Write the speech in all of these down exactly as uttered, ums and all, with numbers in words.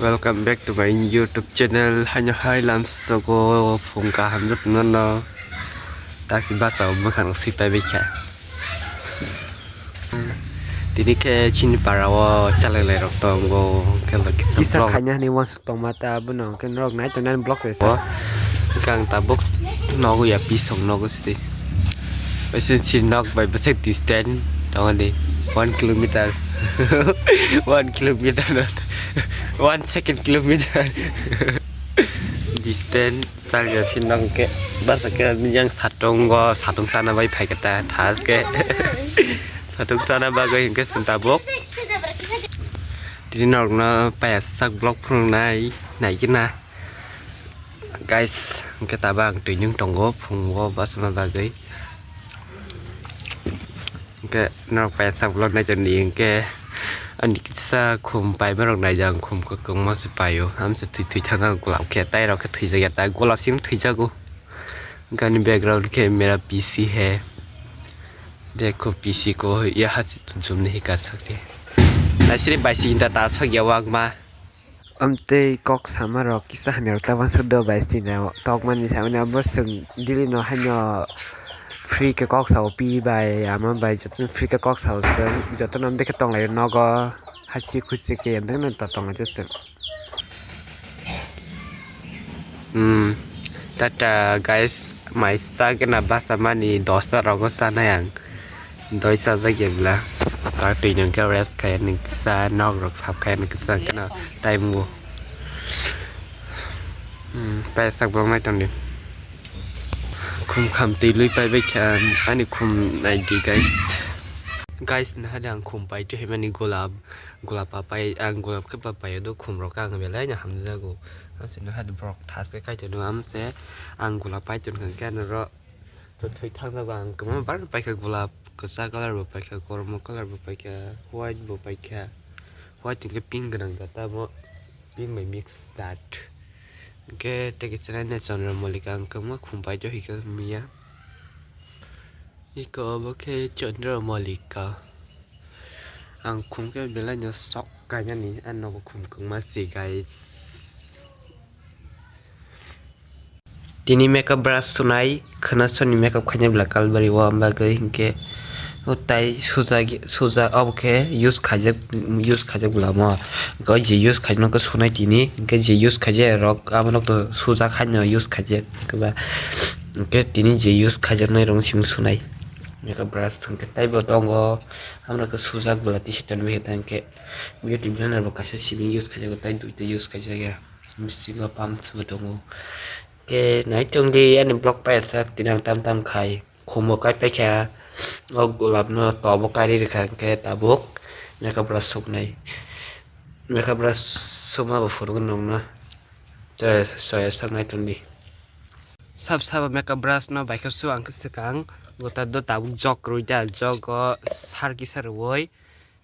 Welcome back to my YouTube channel. Haino hai lamsogo phung kaham jotono no. Taki basa o bwkhang sui pai bai kha. Tini khe chini para o chalai lai rok tongo. Khe ba kisa Kisa vlog. Khaina hani wansuk tongma ta abono khe norok nai tongnai vlog se sa. O, khe ang tabuk nogo ya pisong nogo sidi. Bese si nok bai bese distance tongo di one kilometer. One kilometer not one second kilometer. Distance. Chakya sinok khe basa khe yang satungo satung chana bai phaikha ta thaske satung chana bagwi hinkhe chwng tabuk tini norokno paya sak vlog phunuknai naikhe na guys. Hinkhe tabuk ang twi nwng tongo phungo bachana bagwi. Hinkhe norok paya sak vlog nai tongdi hinkhe ani kisa khum paima rok naijak khum kwbangma se paio amsa twi twi thangna golap khe tai rok khe thwijak ya ta golap simi thwijago. Hinkhe ani background khe mera P C hai dekho P C ko yaha se jumni hi kar sakhe naisiri bai sini ta ta sakya wak ma. Amtwi kok sama rok kisa hamya rok ta wansuk do bai sini tokmani samani abo chwng daily no haino free khe kok sao pi bai ama bai jotono free khe kok sao chwng jotono amtwi khe tonglai nogo hasi khusi khe amtwi khe tonglai chwng. Hmm, tata guys, mai sa gana basa mani dosa rogo sanai ang. Doi sajak ya bla. Ta twi nung khe rest kaya ni kisa nok rok sap kaya ni kisa kena time wo. Hmm, paya sak bolong nai tongdi. Khum kham twi lui pai bai kha ani khum nai di guys. Guys, nahali ang khum pai tu himani golap, golap pa pai ang golap khe pa pai do khum rok ang belai no hamjago. Asino hadi borok thaske kai tongno amse ang golap pai tongkha khe ano ro. To thwi thangjago ang kwbangma bar paikha golap kwchak colour bo paikha kormo colour bo paikha white bo paikha white hinkhe pink gwnang da tamo pink bai mix dat hinkhe tei kisa nai Chandra Mallika ang kwbangma khum paijak hika miya iko obo khe Chandra Mallika ang khum khe belai no sok kainani ang nogo khum kwbangma si guys. Tini makeup brush sunai khwna soni makeup khainai bwla kalbari o bagwi hinkhe o tai sujak sujak obo khe use khaijak use khaijak bwla mo hinkhe o je use khaijak no khe sunai tini hinkhe je use khaijak rok abo no khe sujak haino use khaijak hinkhe ba hinkhe tini je use khaijaknai rok no simi sunai makeup brush hinkhe taibo tongo amo no khe sujak bwla tisi tonwi hinkhe beauty blender bo kaisa simi use khaijak tai duita use khaijak ya. Bisingo pumps bo tongo. Khe nai tongdi ani vlog paijak tini ang tam tam khai. Khumbo kai paikha. O golap no tobo kairi rikha khe tabuk makeup brush suknai. Makeup brush sukma bo phunukgo nokno. Soya soya sak nai tongdi. Sab sabo makeup brush no baikha su ang khe swkang. Gota do tabuk jok rwi da jok o sar kisa rwui.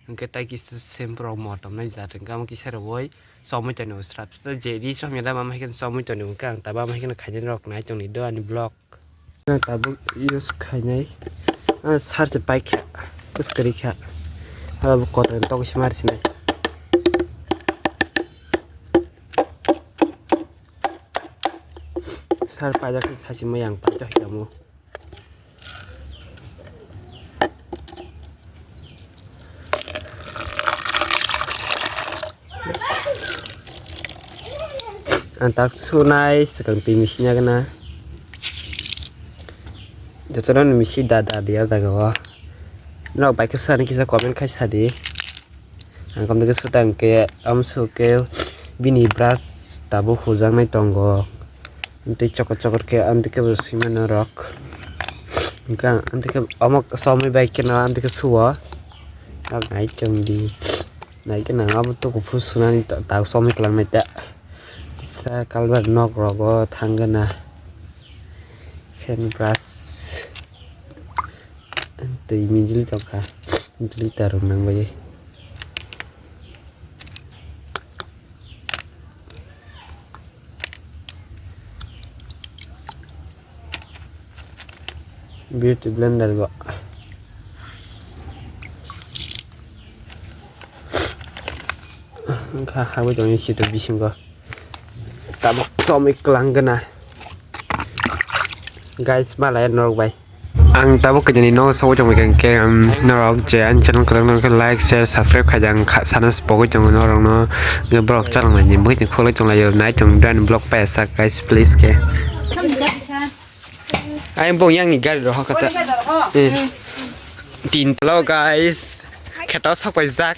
Hwnkhe tai kisa shampoo rok motom nai jat hwnkhe amo kisa rwui chomui tonwi srap srap je ri somya da mama hai kheno chomui tonwi hwnkhe ang tabuk ama hai kheno khainai rok nai tongni do ani vlog. Ang tabuk use khainai ah sar se paikha kwswk kwrwi kha abo kotor tokoi se mar sinai sar paijak khe saichimai ang paijak khe amo. Ang tak sunai swkang twi misi nagana jotono ni misi da da dia jaga o norok bai khe swkang kisa comment khai sadi. Ang kamni khe suta hwnkhe amsuk khe bini brush tabuk hujaknai tongo. Tei chokor chokor khe amtwi khe bo swimano rok. Hwnkhe ang amtwi khe omo somoi bai kheno amtwi khe suo. Ang nai tongdi. Nai kheno abo to kuphur sunani ta-, tak somoi kwlangnai ta. Kisa kalbar nok rogo thangana. Fan brush. Twi mijili tongkha. Liter rok nang bai. Beauty blender bo. Wngkha Habwi tongni sito bisingo. Tabuk somwi kwlang gana. Guys, malai norok bai. Ang tabuk kajani no sawi tongwi khe, um, norok je ani channel kwrwng nokhe like, share, subscribe khaijang kha, sana se pogwi tongo norokno. Borok chalang nai ni bwtwi khulai tonglaio, nai tong dan vlog paisa guys, please khe. Ayang bong yang ni gari rohok kata. Eh. Tin talo guys. Kheto sok paijak.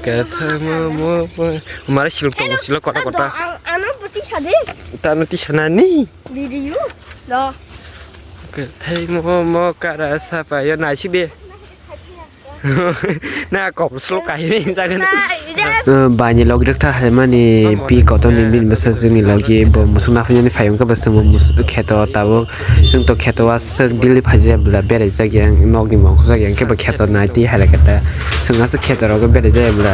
Khe thamo mo, mo, mara silok tongo, silok kota kota. Ano pati sadi. Tano ti sanani. Video. Do. Khe thai mo mo kara sapa yo naisik de. Na kok slo kai ni jagan. Bani log rek tha hai mani pi kotor ni bin basa jini logi bo musuk na phani phai ka basa musuk kheto tabuk. Chwng to kheto o aswk daily phaijak bwla, beraijak yang, nokni mokjak yang, khe bo kheto nai twi hai khe ta. Chwng aswk kheto rogo beraijak bwla.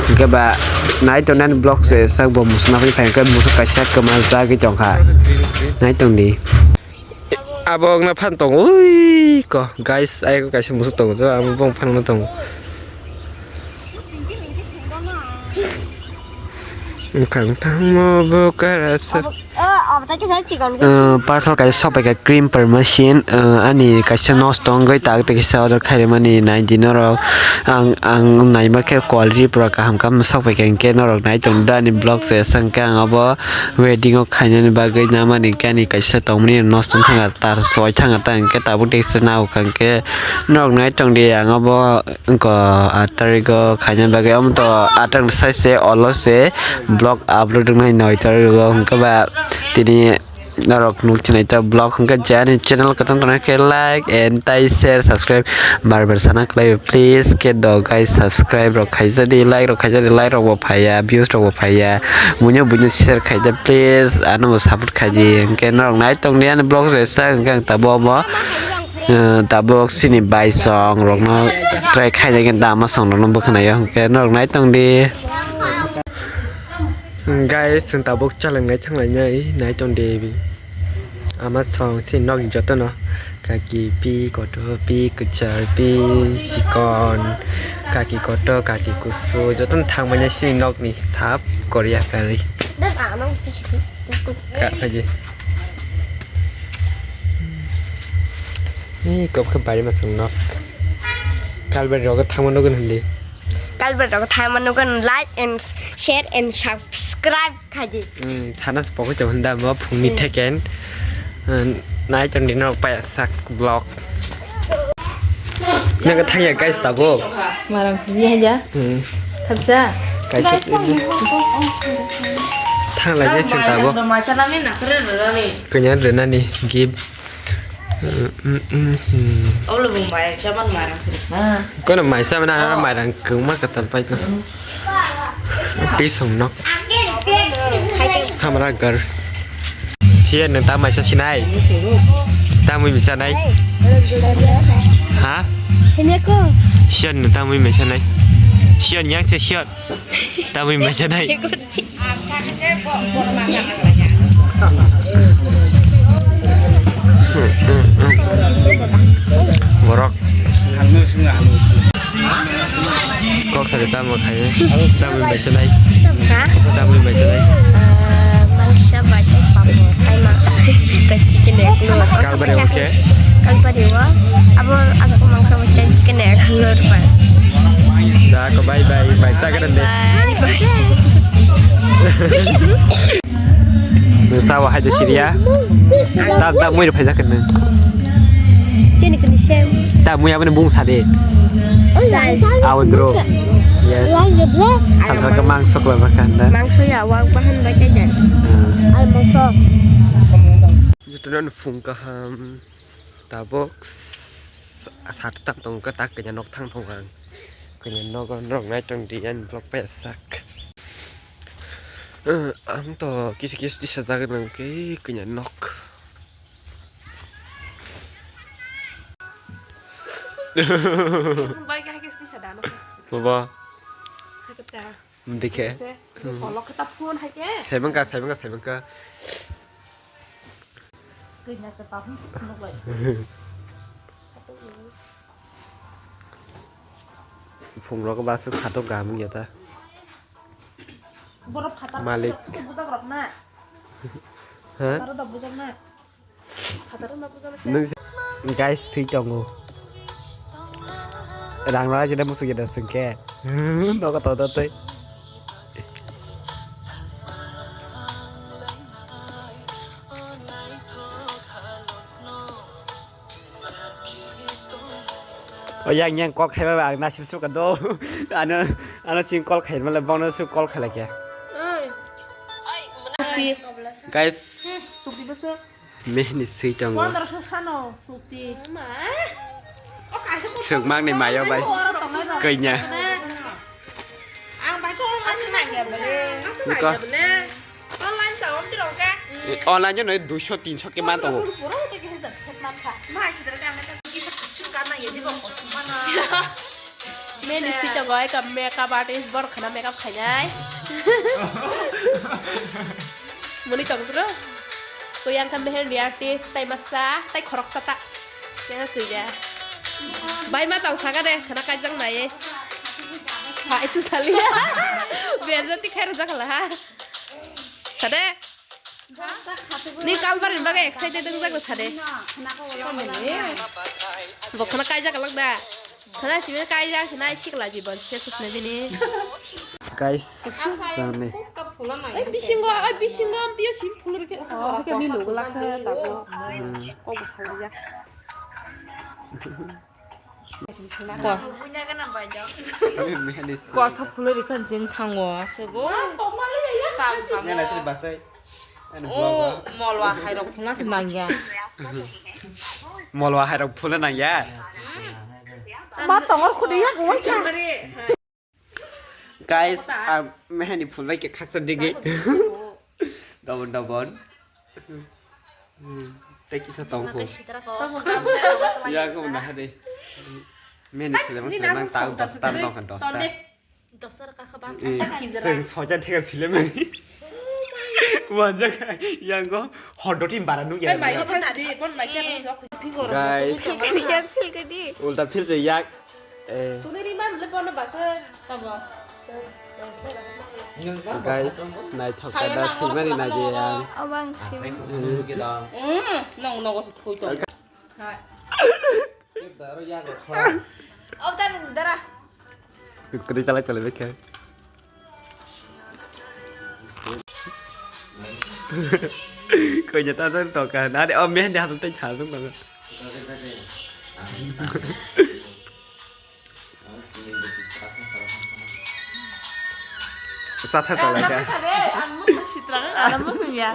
Hwnkhe ba nai tongnani vlog se sak bo musuk naphani phai hwnkhe musuk kaisa kwma jagwi tongkha. Nai tongdi. Abo wngna phan tongo, ui ko, guys, ayego kaisa musuk tongo, abo bong phanno tongo. Wngkha wngtangmo bo karasa. Parcel kaisa sopai kha cream permission, ani kaisa nosto wngwi tak tei kisa order khairokmani nai di norok. Ang, ang naima khe quality pura kaham kaham sopai kha, hinkhe norok nai tong da ani vlog se wngkha ang abo wedding o khainani bagwi namani khe ani kaisa tongmani nosto wngkha tar soi thangkha ta hinkhe tabuk teksa nahukha hinkhe norok nai tong di ang abo. Wngkha aat tarikgo khaina bagwi, omo to aat tarik sai se, olo se vlog upload wngnai noi tarigo, hwnkhe ba tini norok nuk thinai ta vlog hwnkhe je ani channel kwthang tongnai khe like and tai share, subscribe bar bar sana khlai please khe do guys, subscribe rok khaijadi, like rok khaijadi, like rok bo phaiya, views rok bo phaiya, buino buino share khaida please, ano bo support khaidi, hwnkhe norok nai tongdi ani vlog se sak hwnkhe ang tabuk omo. Tabuk sini bai song rokno try khaina khe dama song rokno bwkhwnaio hwnkhe norok nai tongdi. Guys, chwng tabuk chalangnai thanglainai nai tongdi. Ama song sini nokni jotono kaki pi kotor pi kwchar pi chikon kaki kotor kaki kusu jotono thangmani sini nokni sap koria kari. Ka phaidi. Ni kok khe bari ma chwng nok. Kalbari rogo thangma nugwi hindi. Kalbari rogo thangma nugwi like and share and subscribe khaidi. Hmm, sana se pokhe chong hunda mo phungni theken. Hmm, nai chong dino paya sak vlog. Nang thangya guys tabo. Marang pini haja. Hmm. Thabsa. Kaisa thang lai je chwng tabo. Kanya renani give. Olo bung bai chaman marang suri. Kono maisa mana mairang kung ma katal pai to. Pisong nok. Hamra gar. Siyan nang ta maisa sinai. Ta mui misa nai. Ha? Siyan nang ta mui misa nai. Siyan yang se siyan. Ta mui misa nai. Borok. Kok sari tamo khai. Tamo bai chalai. Tamo bai chalai. Mangsa bai tei papo. Kaima. Chicken egg roll. Kalbari oke. Kalbari wa. Abo aku mangsa bai chicken egg roll pa. Da ko bye bye. Bai sa ka dande. Bye bye. Nung sawa hai de siria. Tam tam mui phaijak nung. Kini kini sem. Tam mui aboni bung sade. Awo dro. Yes. Sal sal ke mangso kla bakanda. Mangso ya wak bahan baca dan. Al mangso. Jutunan fung kaham. Tabuk sat tam tong ka tak kanya nok thang tong ang. Kanya nok nok nai tong di an blok pa sak. Ang to kisi kisi sajak nang ke kanya nok. Baba. Dikhe. Kolok kata phone hai ke. Saibangka, saibangka, saibangka. Kanya kata phone. Phungrok bus khatok gam wngya ta. Borok phatar Malik. Bujak rok na. Ha? Phatar da bujak na. Phatar na bujak na. Nung si-, guys, thwi tongo. Rang rang jene musuk jene sungke. Nogo to to twi. O yang yang kok khaiba ang nasil suka do. Ano, ano ching call khai male bono su call khala kya. Oi. Guys, Sukti bese. Mehni sui tongo. Pondroso sano sukti. Suk mangni mayo bai. Kanya. Ang bai ko asuk nang ya bele. Asuk nang ya bele. Online sa om tirong ke. Online jono duiso tinso ke man tongo. Puro te ke hezat set man sa. Ma si tere ka na ki sa kuchuk ka na ye di ba ko mana. Mehni sui tongo eka makeup artist borok khana makeup khainai. Muni tong bro. Kuyang kha mehni artist tai masa tai khorok sata. Yang kuya. Bai ma tong saka de khana kaijang nai. Ha isu sali. Biar jati khair jakala ha. Sade. Ni kalbarin bagwi excited wng jago sade. Bo khana kaijak lak da. Khana simi kaijak khana sikla jibon se susne bini. Guys, tangni. Ai bisingo, ai bisingo am tiyo sim phulur ke. Oh, ke mi logo lakha tabo. Hmm. Ko bo salai ya. Ko. Ko sa phulwi rikha jeng thango. Sego. Nela sini basai. Anu O, vlog. Molwa hairok phulna se nangya. Molwa hairok phulna nangya. Ma tongor khudi yak wai kha. Guys, ang mehani phul bai khe khaksa digi. Dobon dobon. Hmm, tei kisa tong phu. Ya ko na hade. Mehani sile mang sile mang tau dos tan tong kan dos tan. Dos tan ka kha ba. Teng soja thega sile mani. Wajak yang go hodoti bara nu ya. Mai thang di bon mai cha. Guys. Ulta phil se yak. Eh. Tuni ri man le bono basa tabo. Guys, naithok ka da simani nagi yang. Abang sim. Mm, nong nogo se thui to. Hai. Dara ya go khora. Au ta dara. Kri chalai chalai bekhe. Koi jata jang toka. Nari o mehndi hatul tei chajung toka. Chatha chalai ka. Ang mung sitrang, ang mung sungya.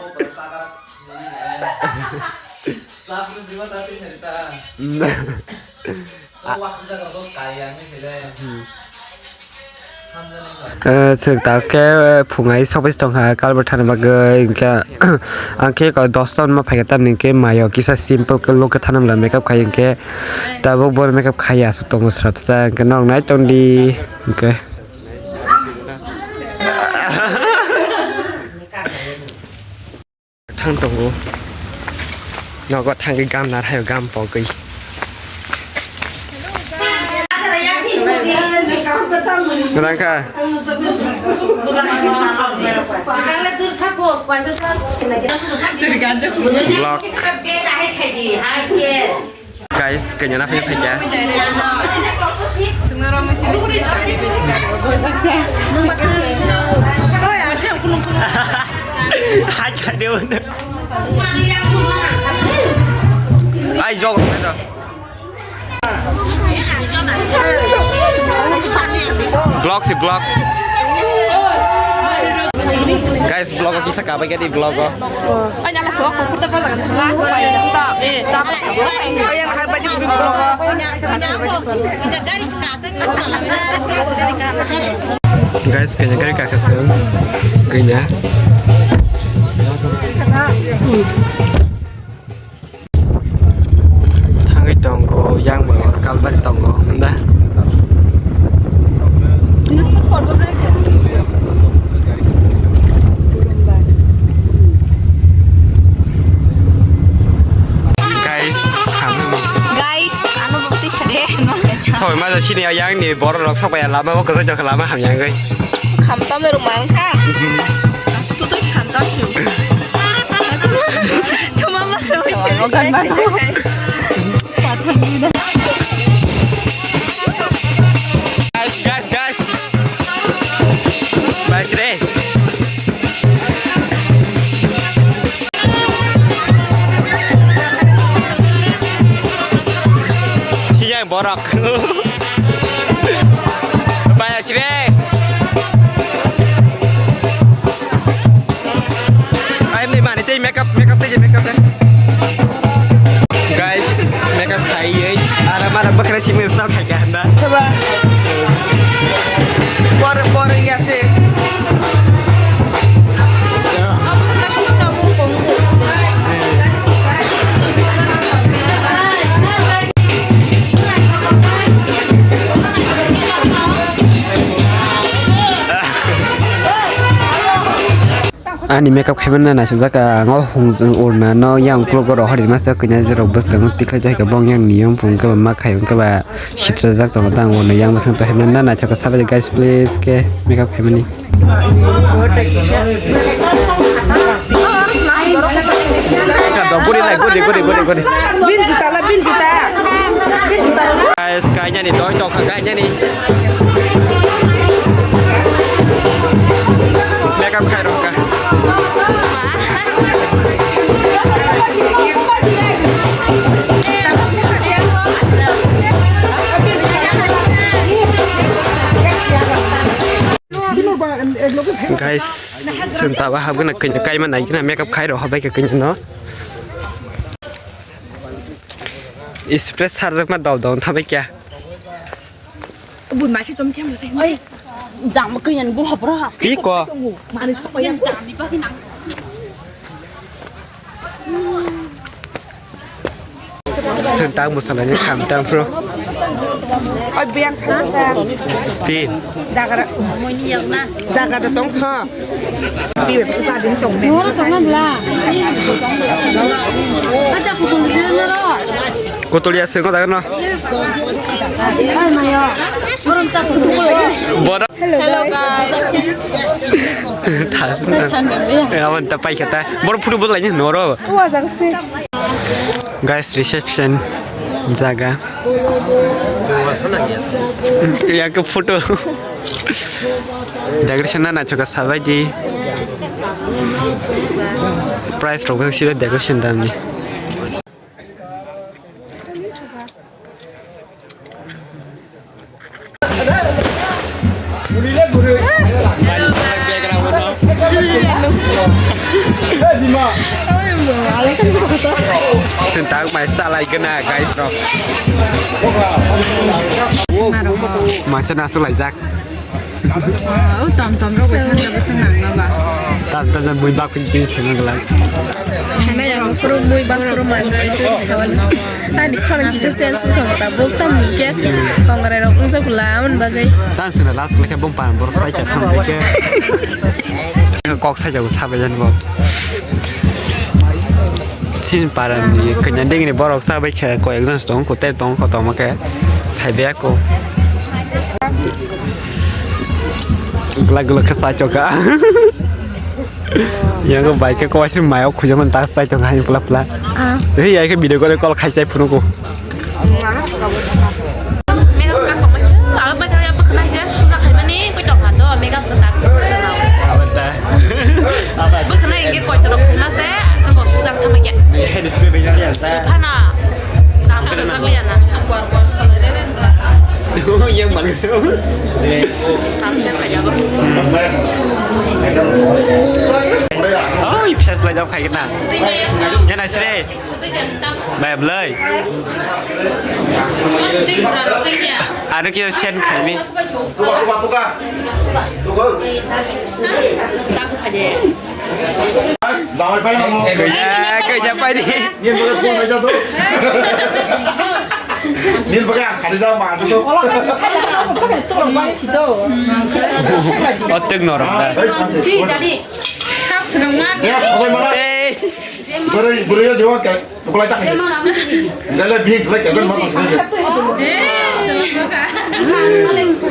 Hmm. Eh, chwng tak khe, eh, phungai sokbai tongkha kalbar thani bagwi, hinkhe ang khe dos ta hwnma phaikha, tamni hinkhe mayo kisa simple khe look khe thani makeup khai hinkhe tabuk bo makeup khai aswk tongo srapsa, hinkhe norok nai tongdi hinkhe. Thang tongo. Nogo thangwi gam narhayo gam pogwi. Kwrang kha. Vlog. Guys, kanya na phai phai kya? Hai kade wala. Ai jog. Vlog si vlog. Guys, vlog kisa kabai kadi vlog. Guys, kanya gari kaka seng kanya. Thangwi tongo, yang bo kalbari tongo, da. Guys, thangwi. Guys, ano bukti sade. Hoi ma sini yang ni borok rok sok ya lama o kwchak jok lama ham yang gai. Kham tam rok mang kha. Tu tu kham tam shu. Tuma ma so. Guys, guys, guys. Bye, sire. Siyang borok. Bye, sire. Ayam ni mani tei makeup, makeup tei makeup tei. Guys, makeup khai ei. Ara mara bakra simi style khai ka handa. Coba. Bor bor ya se. Ani makeup khaimani naisajak ang o hung urna no yang ukulok o rohor rimasa kanya jerok bwskango tikhlai jai ka bong yang niyom phung khe ba ma khai khe ba sitrajak tongo tang urna yang bwskango to khaimani na naisajak sabai guys please khe makeup khaimani. Guri lai, guri, guri, guri, guri. Bin juta la, bin juta. Bin juta la. Guys, kainani doi tokha, kainani. Makeup khai rokha. Guys, senta ba habgana kanya kaima nai kena makeup khai rok habai ka kanya no. Spray sarjak ma dol dol thabai kya. Bun masi tom kya mo se. Oi, jam kanya ni bu hapro ha. Pi ko. Mani sok ya. Sentang mosalani khamtang pro. Oi, biang sa. Tin. Jaga da. Jaga da tong kha. Bibe sa din tong ne. Noro tong na bla. Acha kutul din noro. Kutul ya se ko da no. Ai mayo. Borom ta kutul. Borom. Hello, guys. Thas na. Awan ta pai kata. Bor photo bol laini noro. Wa jang se. Guys, reception jaga. Yang ke photo. Decoration na nachoka sabai di. Price rok sida decoration damni. Sentang mai salai gana guys rok. Masa nasu laijak. Oh, tom tom rok bai thang thang se nang na ba. Tam tam mui bak pin pin se nang la. Sana ya puro mui bak puro man. Ani khorang kisa sense wngkha ta bok tam ni ke kongrai rok wngsa kula amon bagwi. Tan sina last lekha bom pan borok sai kha thang ke. Kok sai jago sabai jan bo. Sin paran ni kanya ding ni borok sabai kha ko exam tong ko tep tong ko tong ke. Phai be ko. Gula gula khe sai choka. Yang ko bai ke ko asin mayo khujo man ta sai choka hai pula pula. Ah. Hei ai ke video call call khai sai phunu ko. Makeup ka koma khe, abo bai khe bwkhwnai se suja khaimani koi tong kha do, makeup khe tak se nao. Abo ta. Bwkhwnai hingke koi torok khuma se, ang bo suja khamai khe. Ni head spray bai ya ta. Phana. Dam khe rwjak liya na. Yang bang se. Tam se khaja bo. Oh, i face light off khai na. Ya na sre. Bai, belai. Aro khe send khaimi. Tuka, tuka, tuka. Tuka. Jamai pai namo. Kaya, kaya pai di. Nini bagwi phone naija to. Nini bagwi ang khadi ja ma to. Otek norok da. Chi, dadi. Sap sedang ma. Ya, obai mana? Eh. Beri, beri ya jawab kai. Kupalai tak ni. Jale bihik jale kagan ma pasal ni.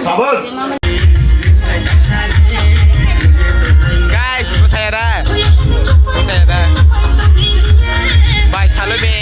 Sabun. Guys, bwsaya da? Bwsaya da? Bai, salo be.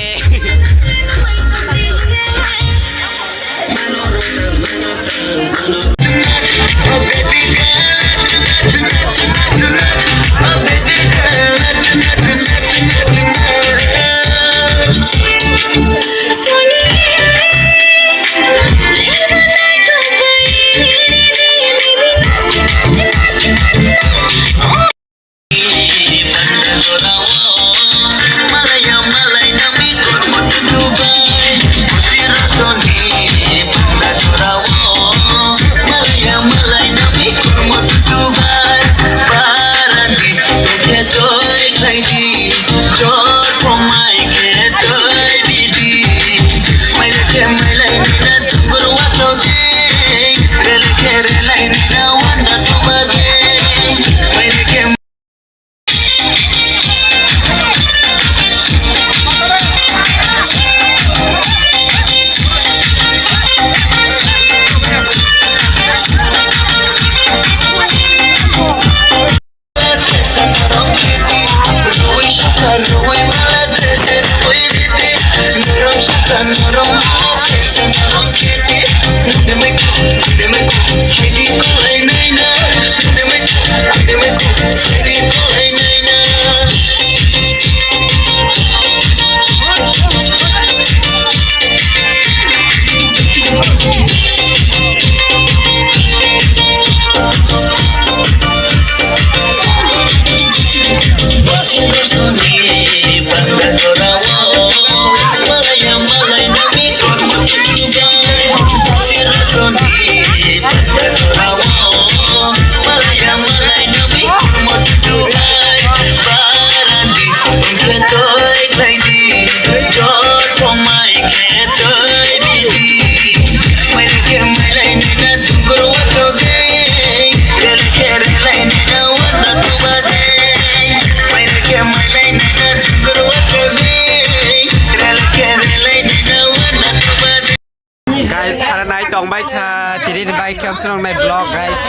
Guys, khara nai tong bai kha, tini ni bai khe amsong nai vlog, guys.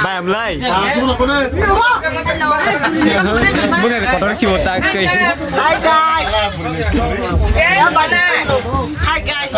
Bai amlai. Muna ni kotor si botak kai. Hi guys. Hi guys.